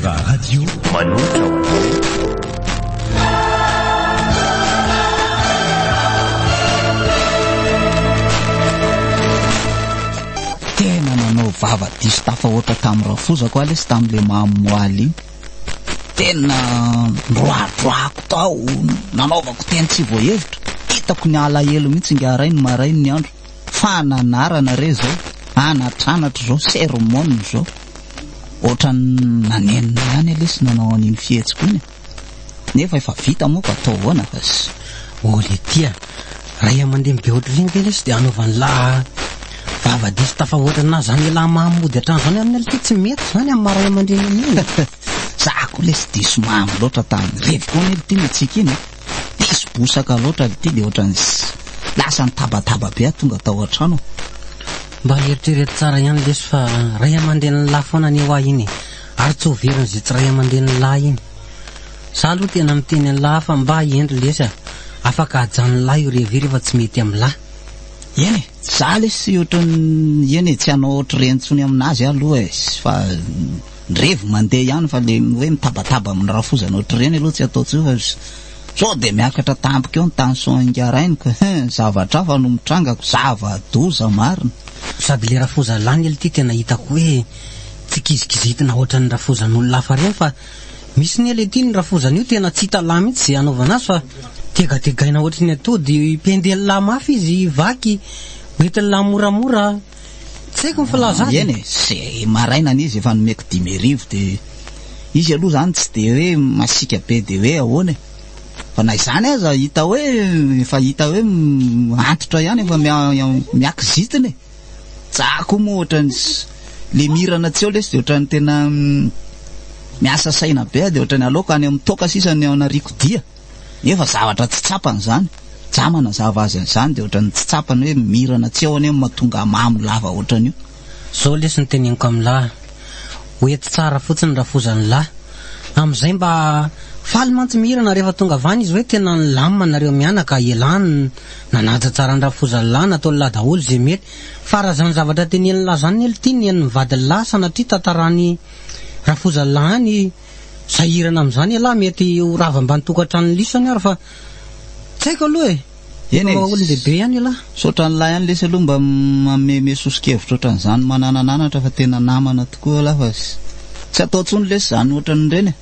Mira Radio. Manolotra ho anao. Tena nanao vava diso tafahoatra tamin'ny rafozako aho lesy tamin'ilay mamoaly iny. Tena noroadroako tao, nanaovako teny tsy voahevitra. Hitako ny alahelo mihitsy ingahy ray ny marain'ny andro. Fananarana re izao, anatranatra izao, sermon izao. Ohatran'ny nanenina ihany lesy nanao an'iny fihetsiko iny e. Nefa efa vita moa ka atao ahoana fa sy. Oh Letia, ray aman-dreny be ohatr'ireny ve lesy dia hanaovan'lah vava diso tafahoatra anah zany elah mamo mody hatrany zany aminy aloha tsy mety zany amin'ny maha ray aman-dreny an'iny. Za koa lesy diso mamy loatra tamin'ny revy koa anie l'ty natsiaka iny e. Diso bosaka loatra l'ty dia ohatran'ny lasa nitabataba be aho tonga tao an-trano. Mba eritrereto tsara ihany lesy fa ray aman-drenin'lah foana anie hoa iny e. Ary tsy ho verin'izay tsy ray aman-drenin'lah iny. Za aloha tena miteny an'lah fa mba hendry lesy a! Afaka ajanon'lah io revy io rehefa tsy mety amin'lah. Eny e, za lesy ohatran'ny eny e, tsy hanao ohatr'ireny intsony aminazy aho aloha e, fa ny revy mandeha ihany fa le hoe mitabataba amin'ny rafozana ohatr'ireny aloha tsy atao intsony fa sao dia miakatra tampoka eo ny tension ingarainiko e, zavatra hafa no mitrangako, zava-doza marina. Sady le rafozan'lah anie l'ty tena hitako hoe tsy kizikizitina ohatran'ny rafozan'olona hafa ireny fa Misy ny ela ity ny rafozana io tena tsy hita lahy mihitsy izay hanaovana azy fa tegategaina ohatry ny atody, pendelina mafy izy vaky, hoentin'ny lahy moramora, tsy haiko ny filaza azy. Eny e, izay maraina anie izy efa nomeko 5000 dia izy aloha izany tsy dia hoe masiaka be dia hoe ahoana e, fa na izany aza hita hoe efa hita hoe antitra ihany efa miakizitina e. Za koa moa ohatrany le mirana tsy eo lesy de ohatrany tena miasa saina be de ohatrany aleoko any amin'ny toaka sisa ny anariako dia nefa zavatra tsy tsapany zany za manazava azy an'izany de ohatrany tsy tsapany hoe mirana tsy eo anie no mahatonga mamo lava ohatran'io. Zao lesy no teneniko amin'lah, ho ety tsara fotsiny rafozan'lah, amin'izay mba faly mantsy mirana rehefa tonga avy any izy hoe tena nilamina nareo mianaka, elah Nanaja tsara an rafozanlah nataonlah daholo ze mety fa raha zany zavatra teneninlah zany ne lty ny an'ny vadinlah sanatria tantarany rafozanlah any sahirana amzany elah mety ho rava ambany tokantranon'ny lisany ary fa tsy haiko aloha e! Eny e! Efa olon-dehibe ihany elah. Misaotra an'lah ihany lesy aloha mba mameme soso-kevitra ohatran'izany mananananatra fa tena namana tokoa elah fa tsy atao intsony lesy izany ohatran'ireny e!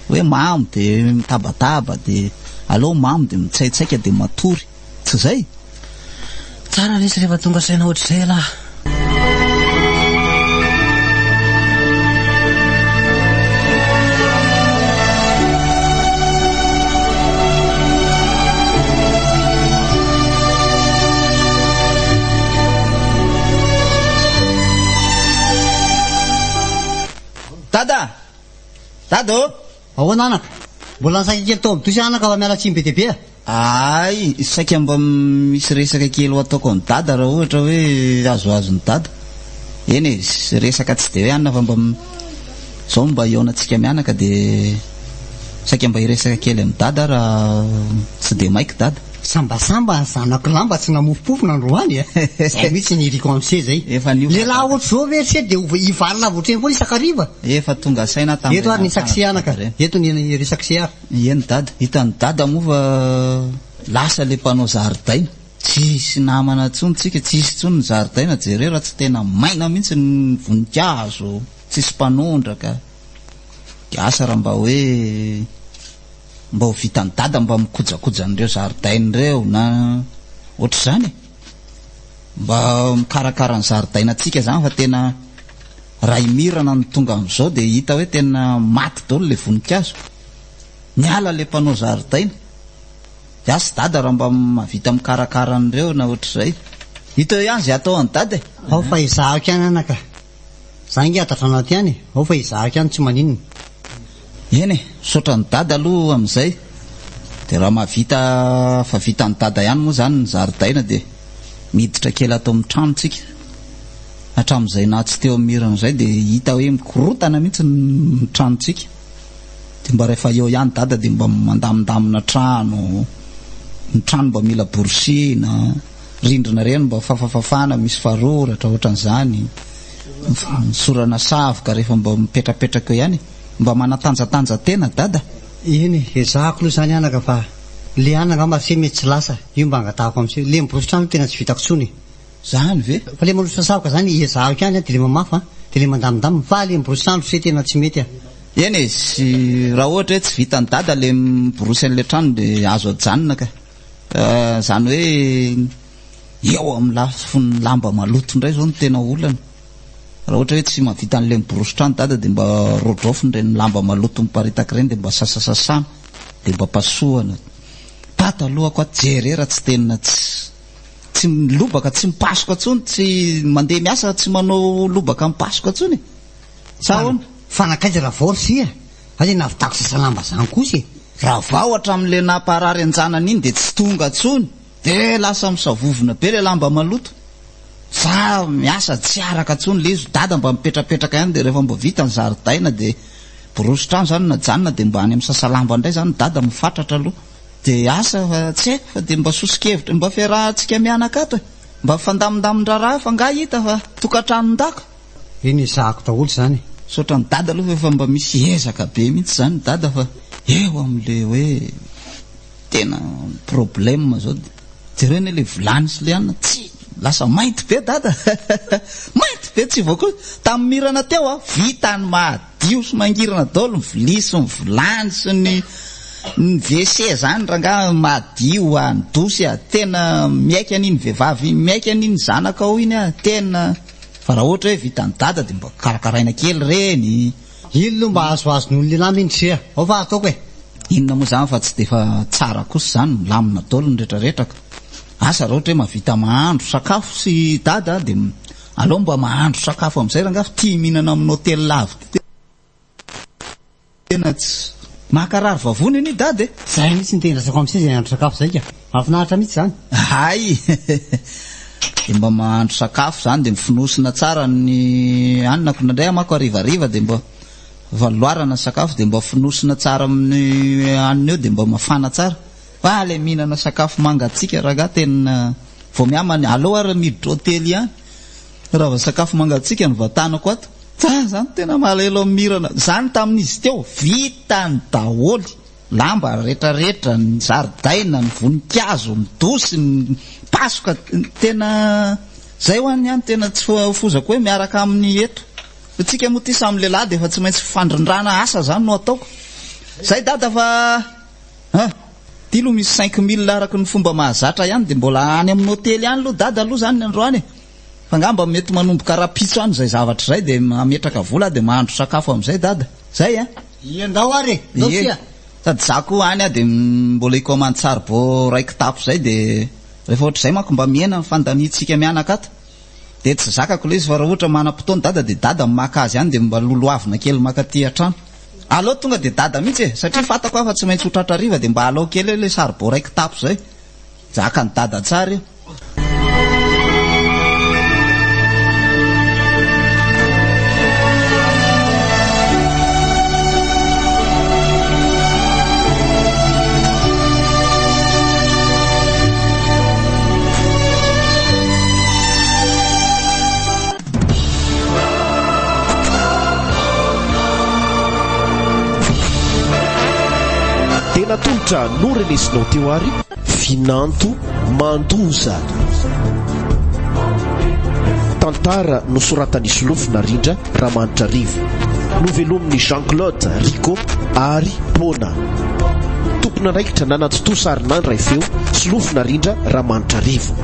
Hoe mamo dia mitabataba dia aleo mamo dia mitsaitsaika dia matory. Tsy izay? Tsara lesy rehefa tonga saina ohatr'izay ialahy. Dada! Dada ô! Ahoana anaka? Mbola nisaika kely tao amin'ny douche anaka fa miala tsiny be dia be a! Aay, saika mba misy resaka kely ho ataoko amin'i Dada raha ohatra hoe azoazon'i Dada. Eny e, resaka tsy dia hoe anona fa mba izao mba hihaonantsika mianaka dia saika mba hiresaka kely amin'i Dada aho raha tsy dia maika Dada. Sambasamba ny zanako lahy mba tsy namofompofona androany e! Zay mihitsy ny iriko amse zay. Efa niova Lehilahy ohatr'izao ve ry se dia ho hivalona avy ohatr'ireny foana isan-kariva? Efa tonga saina aho Eto ary ny sakse anaka, eto ny resakse ary. Eny dada, hitan'i dada moa fa lasa le mpanao zaridaina. Tsisy namana intsony tsika, tsisy intsony ny zaridaina, jereo raha tsy tena maina mihitsy ny voninkazo, tsisy mpanondraka. Dia asa raha mba hoe mba ho vitan'i dada mba mikojakoja an'ireo zaridaina ireo na ohatr'izany e. Mba mikarakara ny zaridainantsika izany fa tena raha i Mirana no tonga amin'izao dia hita hoe tena maty daholo ilay voninkazo. Niala ilay mpanao zaridaina. Dia asa dada raha mba mahavita mikarakara an'ireo na ohatr'izay. Hita eo ihany izay atao an'i dada e. Ao fa ezahako ihany anaka. Za ange ato an-trano ihany e. Ao fa ezahako ihany tsy maninona. Eny e, misaotra an'i dada aloha amin'izay. Dia raha mahavita fa vitan'i dada ihany moa izany ny zaridaina dia miditra kely ato amin'ny trano tsika. Hatramin'izay naha tsy teo amin'ny mirana izay dia hita hoe mikorotana mihitsy ny tranontsika. Dia mba rehefa eo ihany dada dia mba mandamindamina trano, ny trano mba mila borosiana, rindrina ireny mba fafafafana misy faroratra ohatran'izany, nosorana savoka rehefa mba mipetrapetraka eo ihany e. Mba manatanjatanja-tena Dada. Eny e, ezahako aloha izany anaka fa le anona angamba ry se mety tsy lasa, io mba angatahako amin'se. Le miborosy trano tena tsy vitako tsony e. Zany ve? Fa le manosotra savoka zany ezahako ihany an, de le mamafa an, de le mandamindamina, fa le miborosy trano ry se tena tsy mety a. Eny e, sy raha ohatra hoe tsy vitan'i Dada le miborosy an'le trano de azo ajanona ka. Zany hoe eo amin'ny lafiny lamba maloto indray zao no tena olana. Raha ohatra hoe tsy mahavita an'ilay miborosy trano dada dia mba rodraofiny ireny lamba maloto miparitaka ireny dia mba sasasasana dia mba pasohana. Pataloha ato jere raha tsy tena tsy tsy lobaka tsy mipasoka intsony tsy mandeha miasa tsy manao lobaka mipasoka intsony e. Sa ahoana? Fa nankaiza Ravao ry sia? Fa le nahavitako sasa lamba zany kosa e. Ravao hatramin'ilay namparary an-janany iny dia tsy tonga intsony. Dia lasa misavovona be ilay lamba maloto. Za miasa tsy araka intsony le izy, dada mba mipetrapetraka ihany dia rehefa mba vita ny zaridaina dia borosy trano zany najanona dia mba any amin'ny sasa lamba indray zany dada mifatratra aloha. Dia asa fa tsy haiko fa dia mba soso-kevitra, mba fiarahantsika mianaka ato e. Mba mifandamindamin-draharaha fa nga hita fa tokantranon-daka. Eny ezahako daholo izany e. Misaotra an'i dada aloha fa efa mba misy ezaka be mihitsy izany dada fa eo amin'le hoe Tena problème zao jereo anie le vilany sy le anona tsy lasa mainty be dada mainty be tsy voakoso tamin'ny mirana teo a vita ny madio sy mangirana daholo ny vilia sy ny vilany sy ny ny WC zany rangaha madio a ny dosy a tena miaiky an'iny vehivavy iny miaiky an'iny zanakao iny a tena fa raha ohatra hoe vitan'i dada dia mba karakaraina kely ireny Iny aloha mba azoazon'olo lehilahy mino tsia. Ao fa ataoko e. Inona moa izany fa tsy dia efa tsara kosa izany, milamina daholo ny retraretra ka. Asa raha ohatra hoe mahavita mahandro sakafo sy dada dia aleo mba mahandro sakafo amin'izay rangaha fa tia mihinana amin'ny hotely lavitra tena tsy mahakarary vavony anie dada e. Zay mihitsy no tena lazaiko amin'se izay hahandro sakafo izay ka. Mahafinaritra mihitsy izany. Hay! Dia mba mahandro sakafo izany dia mifonosina tsara ny hanina ko indraindray aho manko harivariva dia mba valoarana ny sakafo dia mba fonosina tsara amin'ny hanina eo dia mba mafana tsara. Fa ilay mihinana sakafo mangatsiaka rangahy tena vao mihamany aleo ary miditra hotely ihany raha vao sakafo mangatsiaka no vatanako ato. Za zany tena malahelo amin'i Mirana. Zany tamin'izy teo vitany daholo. Lamba retraretra, ny zaridaina, ny voninkazo, ny dosy, ny pasoka, tena zay hoa ny any tena tsy fozako hoe miaraka aminy eto. Fa tsika moa ty samy lehilahy dia efa tsy maintsy fandrindrana asa zany no ataoko. Zay dada fa ah, ty aloha misy 5000 araka ny fomba mahazatra ihany dia mbola any amin'ny hotely any aloha dada aloha zany ny androany e. Fa angamba mety manomboka rapitso any izay zavatra izay dia mametraka vola aho dia mahandro sakafo amin'izay dada. Zay a. Ie ndao ary e! Ndao tsia! Sady za koa any aho dia mbola hikomandy saribô iray kitapo izay dia rehefa ohatr'izay manko mba mihena ny fandaniantsika mianaka ato. Dia tsy zakako ilay izy fa raha ohatra manam-potoana dada dia dada no maka azy any dia mba lolohavina kely mankaty an-trano. Aleo tonga dia dada mihitsy e! Satria fantako aho fa tsy maintsy ho tratra hariva dia mba alao kely eo ilay saribô iray kitapo izay. Zakan'i dada tsara io. Dia natolotra norenesinao teo ary Vinanto Mandoza. Tantara nosoratan'i Solofo Narindra Ramanitrarivo. Novelomin'i Jean Claude Rico ary Pona. Tompon'andraikitra nanatontosa ary nandray feo, Solofo Narindra Ramanitrarivo.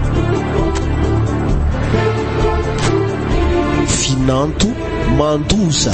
Vinanto Mandoza.